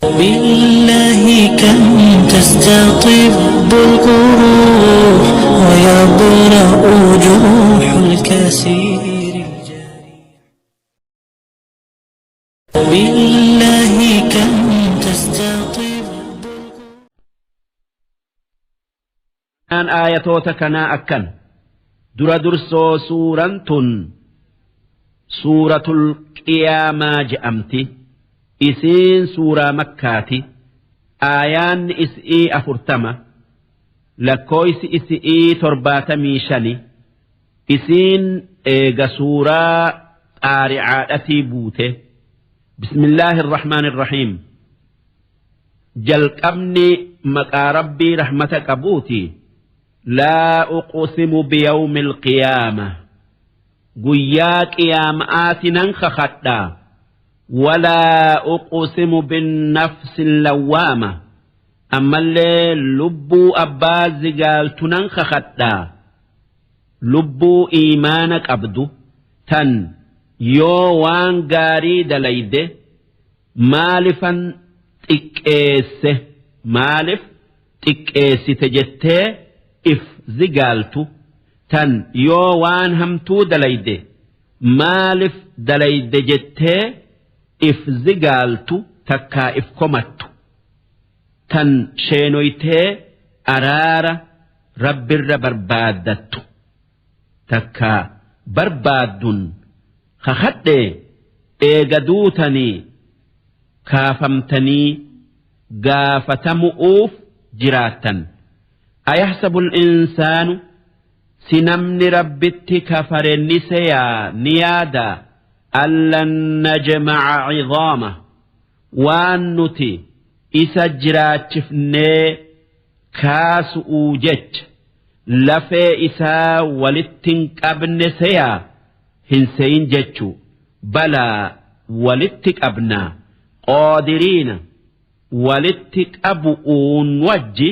بالله كم تستطب القروح ويبرأ جروح الكثير الجارح. بالله كم تستطب. An aayatoota kanaa akkan dura dursoo suuran tun suuratul qiyaamaa je'amti. Isiin suuraa makkaati. Aayaanni is'ii 40, lakkooysi isi'ii 75. Isiin eega suuraa qaari'aadhatii buute. Bismillaahi irrahmaani irrahiim. Jalqabni maqaa Rabbii rahmata qabuuti. Laa uqsimu biyawmil qiyaama, guyyaa qiyaama'aati nan kakadha. Walaa uqsimu binnafsi lawwaama, ammallee lubbuu abbaa zigaaltu nan kakadha, lubbuu iimaana qabdu tan yoo waan gaarii dalayde maalifan xiqqeesse, maalif xiqqeessite jettee if zigaaltu, tan yoo waan hamtuu dalayde maalif dalayde jettee if zigaaltu takkaa if komattu, tan sheenoytee araara Rabbirra barbaaddattu takkaa barbaaddun kakadhee. Eega duutanii kaafamtanii gaafatamu'uuf jiraattan. Ayahsabu insaanu, si namni Rabbitti kafare ni seyaa, ni yaadaa, allan najma'a cidaama, waan nuti isa jiraachifnee kaasu'uu jecha lafee isaa walitti hin qabne seyaa? Hin seyin jechuu. Balaa, walitti qabnaa. Qaadiriina, walitti qabu'uun wajji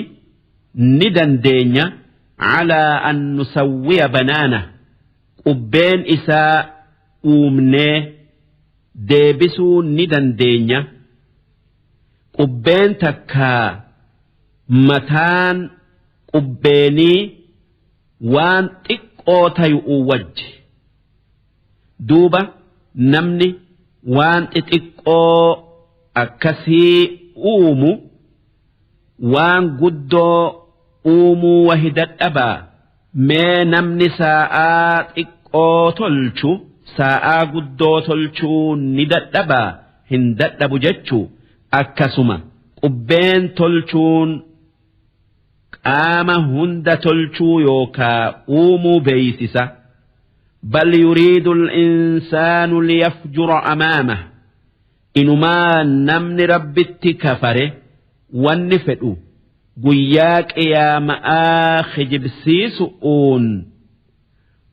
ni dandeenya. Calaa an nusawwiya banaana, qubbeen isaa uumnee deebisuu ni dandeenya. Qubbeen takkaa mataan qubbeenii waan xiqqoo tayu'uu wajji. Duuba namni waan xixiqqoo akkasii uumu waan guddoo uumuu wahi dadhabaa? Mee namni saa'aa xiqqoo tolchu saa'aa guddoo tolchuu ni dadhabaa? Hin dadhabu jechuu. Akkasuma qubbeen tolchuun qaama hunda tolchuu yookaa uumuu beeysisa. Bal yuriidu al-insaanu liyafjura amaamah, inumaa namni Rabbitti kafare wanni fedhu guyyaa qiyaama'aa kijibsiisu'uun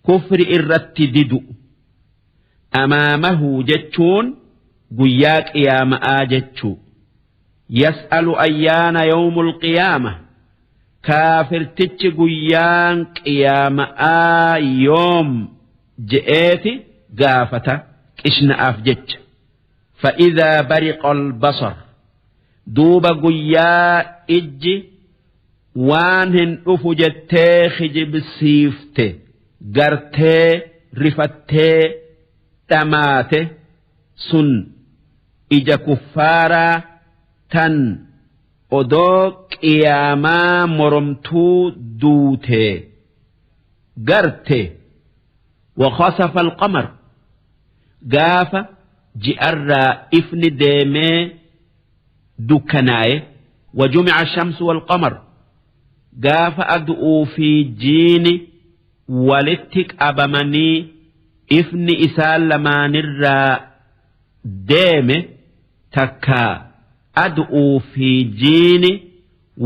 kufri irratti didu. Amaamahu jechuun guyyaa qiyaama'aa jechuu. Yas'alu ayyaana yawmul qiyaama, kaafirtichi guyyaan qiyaama'aa yoom je'eeti gaafata qishna'aaf jecha. Fa'idhaa bariqal basar, duuba guyyaa ijji waan hin dhufu jettee kijibsiifte gartee rifattee dhamaate sun, ija kuffaaraa tan odoo qiyaamaa moromtuu duute garte. Wakhasafa alqamar, gaafa ji'arraa ifni deemee dukkanaaye. Wajumica shamsu walqamar, gaafa adu'uu fi jiini walitti qabamanii ifni isaan lamaanirraa deeme, takkaa adu'uu fi jiini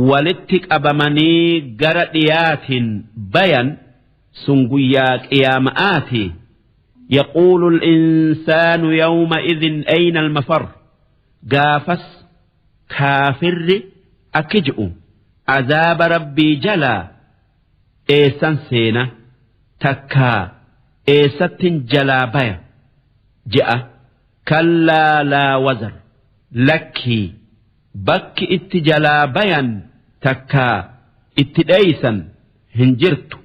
walitti qabamanii gara dhiyaatiin bayan, sun guyyaa qiyaama'aati. Yaquulu al-insaanu yawma idhin ayna al-mafar, gaafas kaafirri akki je'u azaaba Rabbii jalaa eessan seena takkaa eessattin jalaa baya je'a. Kallaa laa wazar, lakkii. Bakki itti jalaa bayan takkaa itti dheeysan hin jirtu.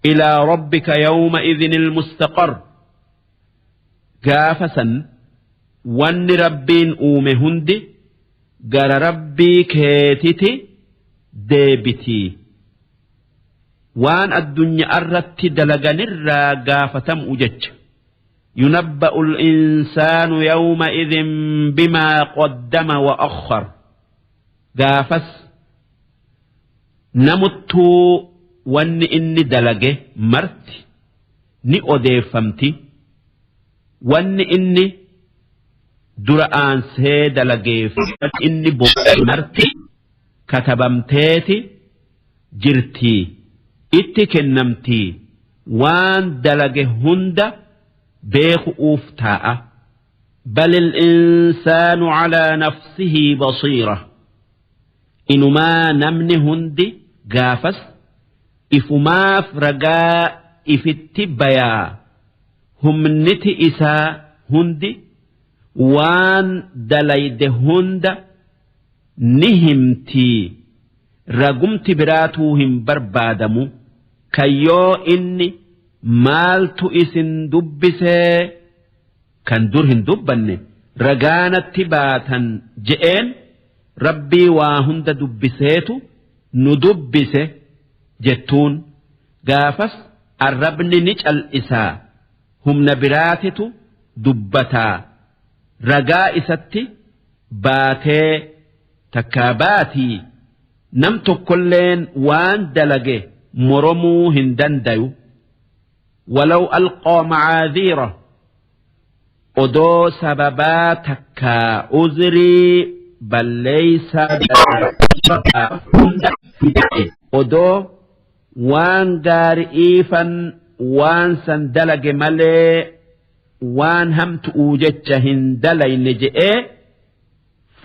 Ilaa rabbika yawma idhinil mustaqar. Gaafa san wanni Rabbiin uume hundi gara Rabbii keetiti deebitii. Waan addunya'arratti dalaganirraa gaafatamu'u jecha. Yunabba'u al-insaanu yawma'idhin bimaa qaddama wa akhkhar. Gaafas namuttuu wanni inni dalage marti ni odeeffamti. Wanni inni dura aansee dalageef inni booda marti katabamteeti jirtii itti kennamtii waan dalage hunda beeku'uuf taa'a. Balil insaanu calaa nafsihii basiira. Inumaa namni hundi gaafas ifumaaf ragaa ifitti bayaa humniti isaa hundi waan dalayde hunda ni himtii ragumti biraatuu hin barbaadamu kan yoo inni maaltu isin dubbisee kan dur hin dubbanne ragaa natti baatan je'een Rabbii waa hunda dubbiseetu nu dubbise jettuun gaafas arrabni ni cal'isaa humna biraatitu dubbataa ragaa isatti baatee takkaa baatii nam tokkolleen waan dalage moromuu hin dandayu. Walaw alqaa macaadhiira odoo sababaa takkaa uzrii balleeysaa hunda fide odoo waan gaari'iifan waan san dalage malee waan hamtu'uu jecha hin dalayne je'ee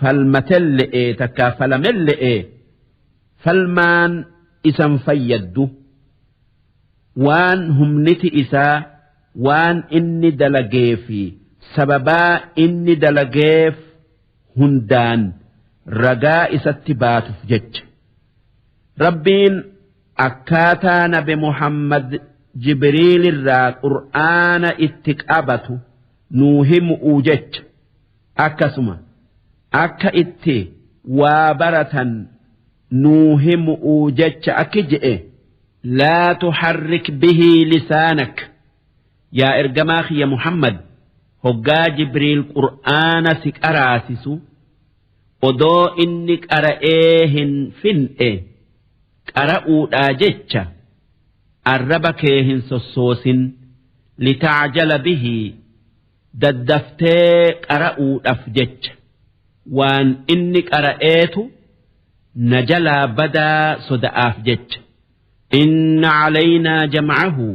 falmatelle'ee takkaa falamelle'ee falmaan isan fayyaddu. Waan humniti isaa waan inni dalagee fi sababaa inni dalageef hundaan ragaa isatti baatuf jecha. Rabbiin akkaataa nabi Muhammad Jibriilirraa qur'aana itti qabatu nuu himu'uu jecha. Akkasuma akka itti waa baratan nuu himu'uu jecha akki je'e. Laa tuharrik bihii lisaanak yaa ergamaa kiyya Muhammad hoggaa Jibriil qur'aana si qaraasisu odoo inni qara'ee hin fin'e qara'uudhaa jecha arraba kee hin sossoosin lita'jala bihii daddaftee qara'uudhaf jecha waan inni qara'eetu na jalaa badaa soda'aaf jecha. Inna calaynaa jam'ahu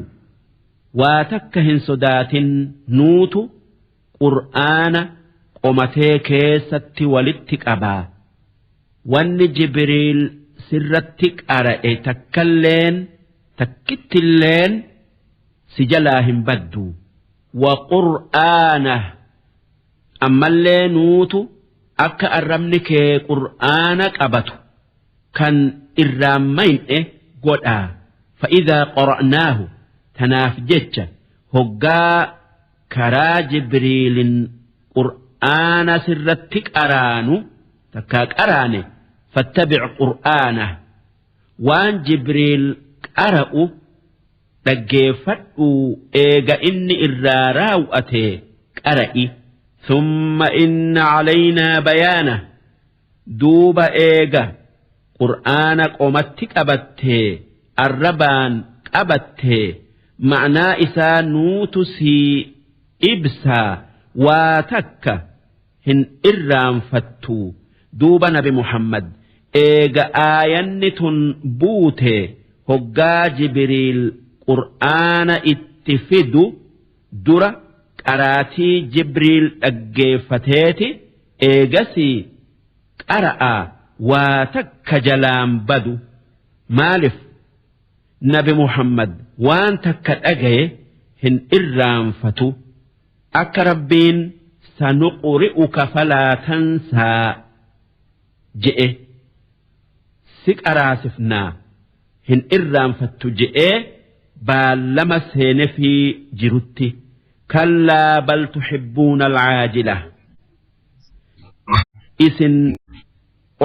waa takka hin sodaatin nuutu qur'aana qomatee keessatti walitti qabaa. Wanni Jibriil sirratti qara'e takkalleen takkittilleen si jalaa hin baddu. Wa qur'aanah ammallee nuutu akka arrabni kee qur'aana qabatu kan irraan mayn'e godhaa fa'idhaa qara'naahu tanaaf jecha hoggaa karaa jibriilin qur'aana sirratti qaraanu takkaa qaraane fattabic qur'aanah waan jibriil qara'u dhaggeeffadhuu eega inni irraa raaw'atee qara'i. Thumma inna calaynaa bayaana duuba eega qur'aana qomatti qabattee arrabaan qabattee ma'naa isaa nuutu sii ibsaa waa takka hin irraanfattu duuba nabi Muhammad eega aayanni tun buute hoggaa Jibriil qur'aana itti fidu dura qaraatii Jibriil dhaggeeffateeti eegasii qara'a waa takka jalaan badu maalif nabi Muhammad waan takka dhagaye hin irraanfatu. Akka Rabbiin sanuqri'uka falaa tansaa je'e si qaraasifnaa hin irraanfattu je'ee baallama seenefii jirutti kallaa bal tuhibbuuna alcaajila isin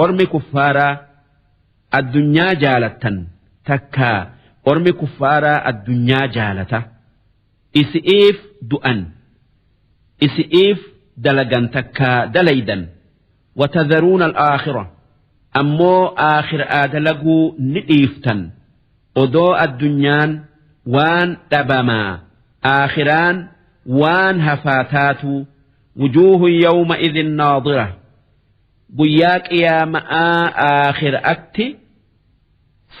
ormi kuffaaraa addunyaa jaalattan takkaa ormi kuffaaraa addunyaa jaalata isi'iif du'an isi'iif dalagan takkaa dalaydan watadharuuna alaakhira ammoo aakhiraa dalaguu ni dhiiftan odoo addunyaan waan dhabamaa aakhiraan waan hafaa taatuu wujuuhun yawma idhin naadira guyyaa qiyaama'aa aakhiraatti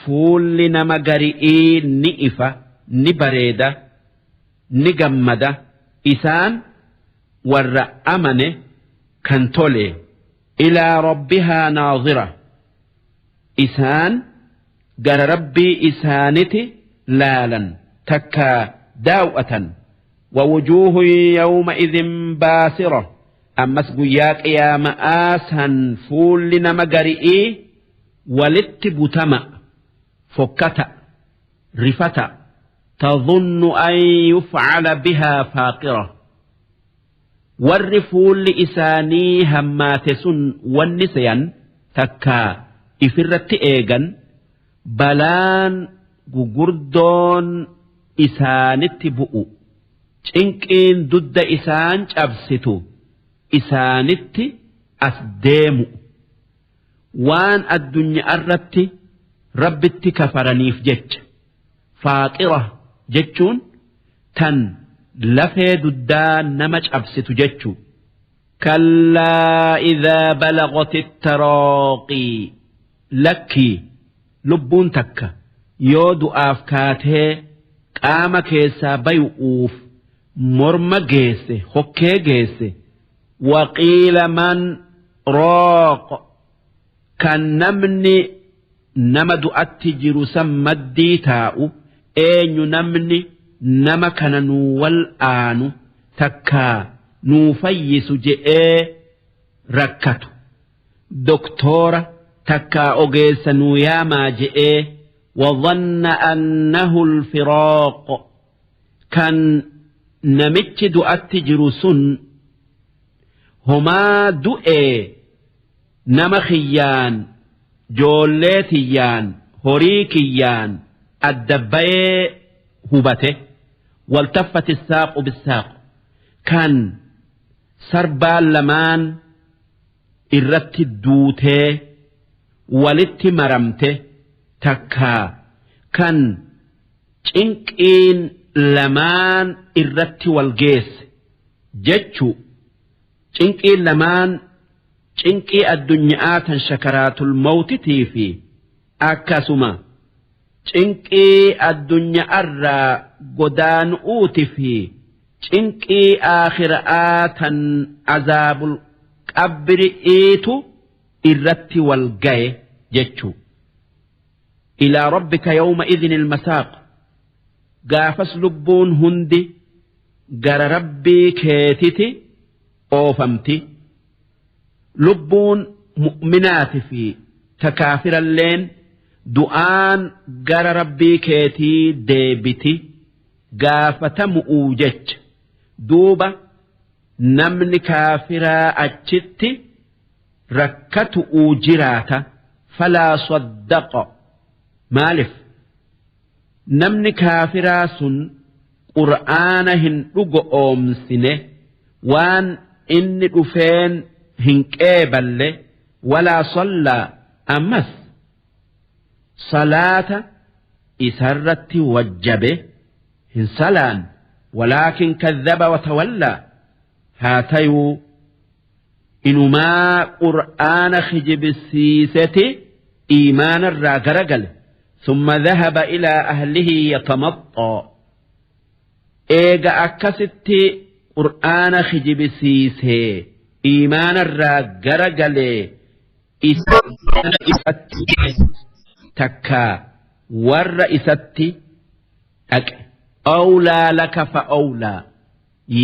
fuulli nama gari'ii ni ifa ni bareeda ni gammada isaan warra amane kan tole ilaa rabbihaa naadira isaan gara rabbii isaaniti laalan takka daaw'atan ووجوه يومئذ باسرة ammas guyyaa qiyaama'aa san fuulli nama gari'ii walitti butama fokkata rifata tadhunnu an yuf'ala bihaa faaqira warri fuulli isaanii hammaate sun wanni seyan takkaa ifirratti eegan balaan gugurdoon isaanitti bu'u cinqiin dudda isaan cabsitu isaanitti as deemu waan addunyaarratti rabbitti kafaraniif jecha faaqira jechuun tan lafee duddaa nama cabsitu jechuu kallaa idhaa balagati taraaqii lakkii lubbuun takka yoo du'aaf kaatee qaama keessaa bayu'uuf morma geesse hokkee geesse waqiila man rooq kan namni nama du'atti jiru san maddii taa'u eenyu namni nama kana nuu wal aanu takkaa nuu fayyisu je'ee rakkatu doktoora takkaa ogeessa nuu yaamaa je'ee وظن أنه الفراق kan namichi du'atti jiru sun homaa du'ee nama kiyyaan joollee tiyyaan horii kiyyaan adda bayee hubate waltaffati saaqu bisaaq kan sarbaan lamaan irratti duutee walitti maramte takkaa kan cinqiin lamaan irratti wal geesse jechu cinqiin lamaan cinqii addunyaa tan shakaraatul mawtitii fi akkasuma cinqii addunyaarraa godaanu'uuti fi cinqii aakhira'aa tan azaabul qabri'iitu irratti wal gaye jechuu ilaa rabbika yawma idhin ilmasaaq gaafas lubbuun hundi gara rabbii keetiti oofamti lubbuun mu'minaati fi takaafiralleen du'aan gara rabbii keetii deebiti gaafatamu'uu jecha duuba namni kaafiraa achitti rakkatu'uu jiraata falaa saddaqa maalif namni kaafiraa sun qur'aana hin dhugo oomsine waan inni dhufeen hin qeeballe walaa sallaa ammas salaata isarratti wajjabe hin salaan walaakin kadhaba watawallaa haa tayuu inumaa qur'aana kijibsiiseti iimaanarraa garagale ثم ذهب إلى أهله يتمطى eega akkasitti qur'aana kijibsiisee iimaanarraa garagalee isatti takkaa warra isatti dhaqe awlaa laka fa awlaa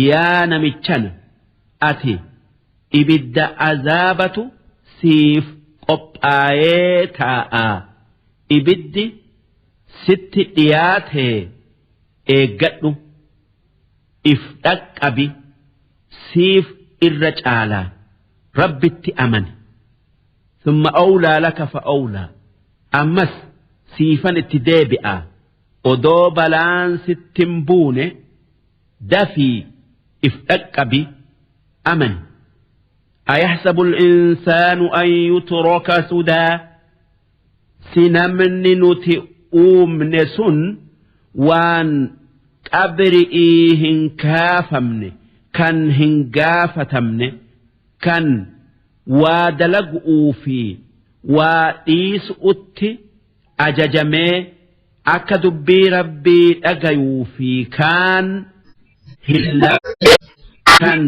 yaa namichana ati ibidda azaabatu siif qophaayee taa'a. Ibiddi sitti dhiyaatee eeggadhu, if dhaqqabi, siif irra caalaa. Rabbitti amani. Thumma awlaa laka fa awlaa. Ammas siifan itti deebi'a. Odoo balaan sittin buune dafii if dhaqqabi, amani. Ayahsabu al-insaanu an yutraka sudaa. Si namni nuti uumne sun waan qabri'ii hin kaafamne, kan hin gaafatamne, kan waa dalagu'uu fi waa dhiisu'utti ajajamee akka dubbii Rabbii dhagayuu fi kaan hin kan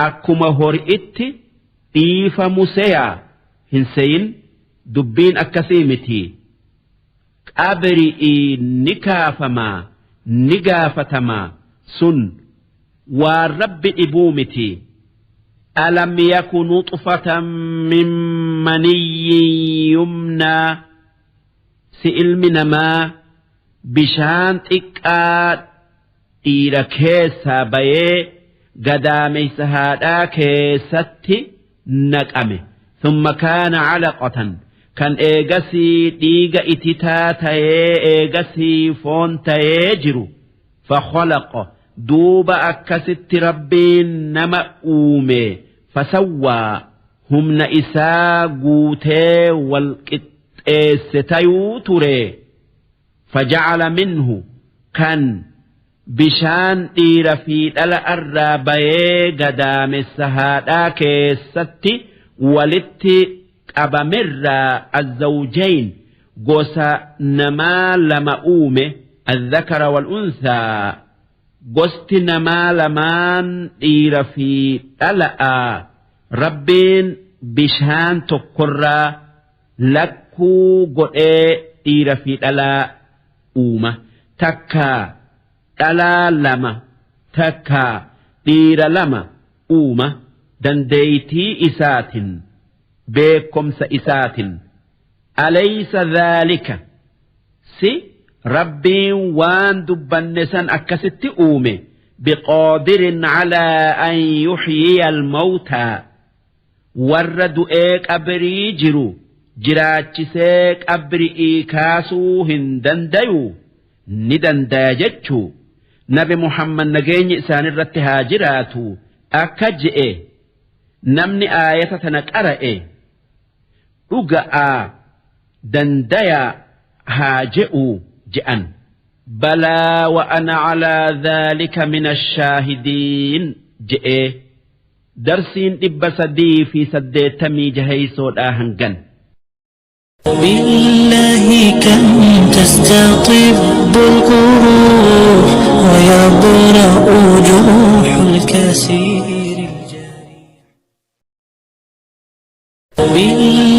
akkuma hori'itti dhiifamu seyaa hin seyin. Dubbiin akkasii miti. Qabri'ii ni kaafamaa, ni gaafatamaa. Sun waan Rabbi dhibuu miti. Alam yaku nuxfatan min maniyyin yumnaa. Si ilmi namaa bishaan xiqqaa dhiira keessaa bayee gadaameysa haadhaa keessatti naqame. Thumma kaana calaqatan, kan eegasii dhiiga ititaa tayee eegasii foon tayee jiru. Fakhalaqa, duuba akkasitti Rabbiin nama uume. Fasawwaa, humna isaa guutee wal qixxeesse tayuu ture. Fajacala minhu, kan bishaan dhiira fi dhala irraa bayee gadaamessa haadhaa keessatti walitti qabamerraa, azzawjayn, gosa namaa lama uume. Azzakara wal unthaa, gosti namaa lamaan dhiira fi dhala'a. Rabbiin bishaan tokkorraa lakkuu godhee dhiira fi dhalaa uuma. Takkaa dhalaa lama, takkaa dhiira lama uuma, dandeeytii isaatin, beekomsa isaatin. Alaysa dhaalika, si Rabbiin waan dubbanne san akkasitti uume, biqaadirin calaa an yuxyiya almawtaa, warra du'ee qabrii jiru jiraachisee qabri'ii kaasuu hin dandayu? Ni dandaya jechuu. Nabi Muhammad, nageenyi isaanirratti haa jiraatu, akka je'e: namni aayata tana qara'e dhuga'aa dandayaa haa je'u je'an. Balaa wa ana calaa dhaalika min ashaahidiin je'ee. Darsiin 386dhaa hangan. بالله كم تستطب القروح ويبرأ جروح الكثير الجارح. بالله